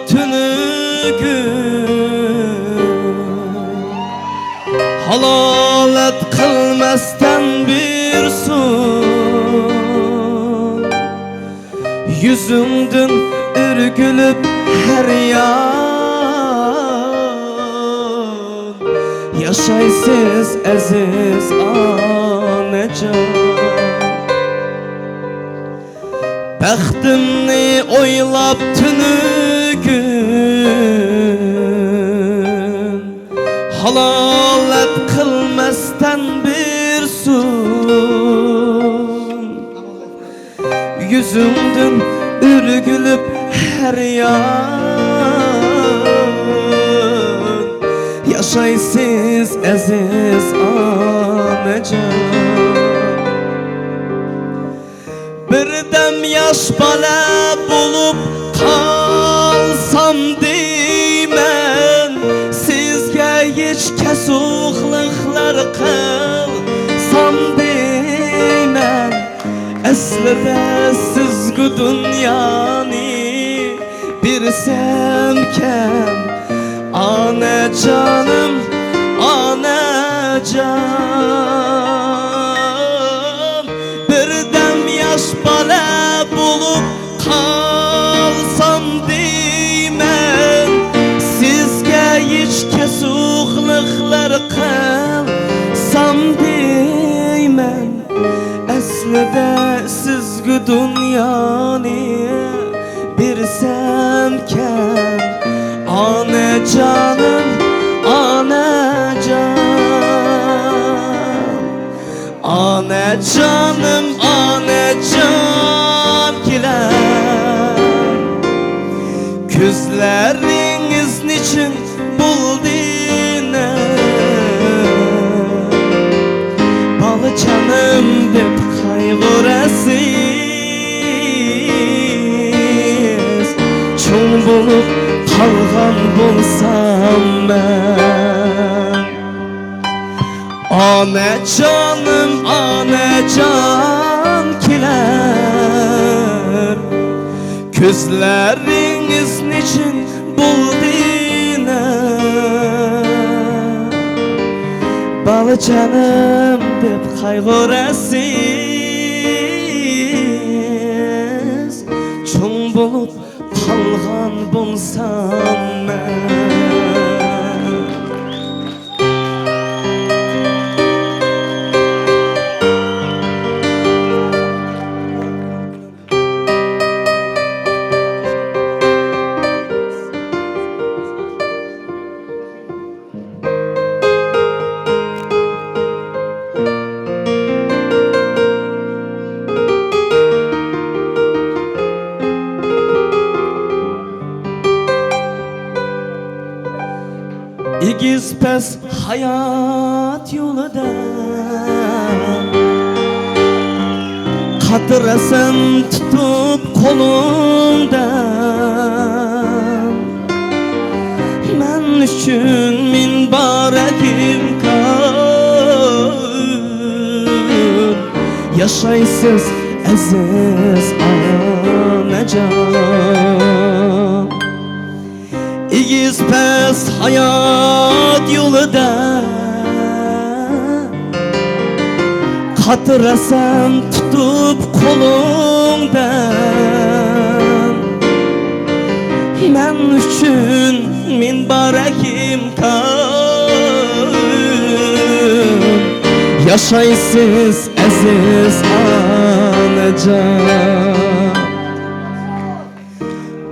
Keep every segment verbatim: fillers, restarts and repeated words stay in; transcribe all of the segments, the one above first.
تۈنۈگۈن ھالالەت قىلماستىن بىر سۇ يۈزۈڭدىن ئۆرگۈلۈپ ھەر يان. ياشايسىز ئەزىز ئانىجان. بەختىمنى ئويلاپ تۈنۈگۈن ھالالەت قىلماستىن بىر سۇ يۈزۈڭدىن ئۆرگۈلۈپ ھەر يان. ياشايسىز ئەزىز ئانىجان. بىردەم ياش بالا بولۇپ قالسام دەيمەن، سىزگە ھېچ كەسۇقلۇقلار قىلسام دەيمەن. ئەسلىدە سىزگە دۇنيانى بېرسەمكەن، ئاناجانىم، ئاناجان. بىردەم ياش بالا بولۇپ قالسام دەيمەن، سىزگە ھېچ كەسۇقلۇقلار قىلسام دەيمەن. ئەسلىدە سىزگە دۇنيانى بېرسەمكەن، ئاناجانىم، ئاناجان. ئاناجانىم، ئاناجان كېلەر، كۆزلىرىڭىز نېچۈن بولدى نەم؟ بالىجانىم دەپ قايغۇراسىز، چوڭ بولۇپ قالغان بولسام مەن. ئاناجانىم، ئاناجان كېلەر، كۆزلىرىڭىز نېچۈن بولدى نەم؟ بالىجانىم دەپ قايغۇراسىز، چوڭ بولۇپ قالغان بولسام مەن. ئېگىز پەس ھايات يولىدا، قاتراسام تۇتۇپ قولۇڭدا، مەن ئۈچۈن مىنبەر ئىمكان. ياشايسىز ئەزىز ئاناجان. ئېگىز پەس ھايات يولىدا، قاتراسام تۇتۇپ قولۇڭدىن، مەن ئۈچۈن مىنبەر ئىمكان. ياشايسىز ئەزىز ئانىجان.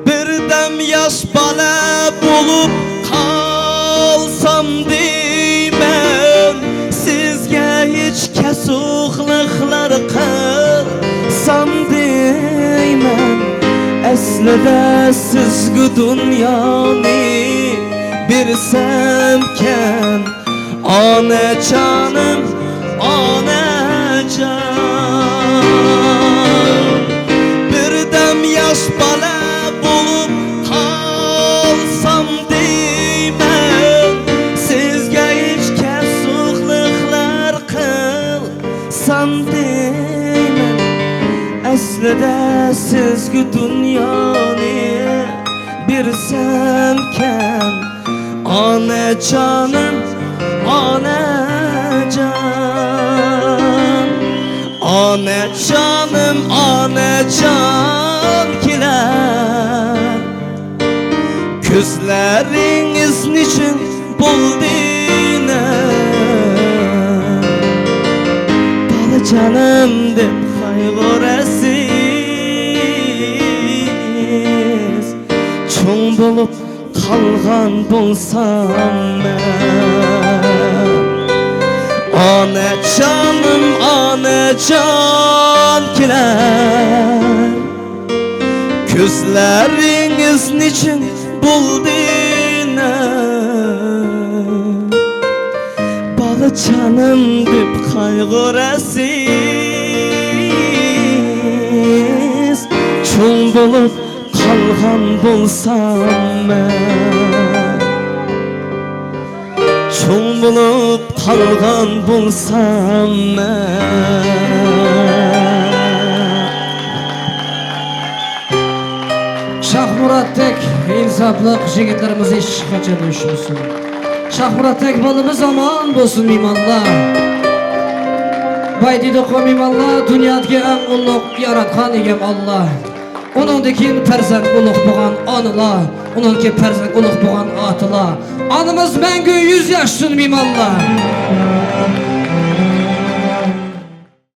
بىردەم ياش بالا بولۇپ قالسام دەيمەن، سىزگە ھېچ كەسۇقلۇقلار قىلسام دەيمەن، ئەسلىدە سىزگە دۇنيانى بېرسەمكەن. ئاناجانىم، ئاناجان. بىردەم ياش بالا بولۇپ قالسام دەيمەن، سىزگە ھېچ كەسۇقلۇقلار قىلسام دەيمەن، ئەسلىدە سىزگە دۇنيانى سەنكەن، ئاناجانىم، ئاناجان. ئاناجانىم، ئاناجان كېلەر. كۆزلىرىڭىز نېچۈن بولدى نەم؟ بالىجانىم دەپ قايغۇراسىز. چوڭ بولۇپ قالغان بولسام مەن. ئاناجانىم، ئاناجان كېلەر. كۆزلىرىڭىز نېچۈن بولدى نەم؟ بالىجانىم دەپ قايغۇراسىز. چوڭ بولۇپ قالغان بولسام مەن، چوڭ بولۇپ قالغان بولسام مەن. شاھمۇراتتەك ئىنساپلىق يىگىتلىرىمىز ھېچقاچان ئۆچمىسۇن. شاھمۇراتتەك بالىمىز ئامان بولسۇن، مېھمانلار. باي دېدۇققۇ، مېھمانلار، دۇنيادىكى ئەڭ ئۇلۇغ ياراتقان ئىگەم ئاللا. ئۇنىڭدىن كېيىن پەرزەنت ئۇلۇغ بولغان ئانىلار، ئۇنىڭدىن كېيىن پەرزەنت ئۇلۇغ بولغان ئاتىلار. ئانىمىز مەڭگۈ يۈز ياشىسۇن، مېھمانلار.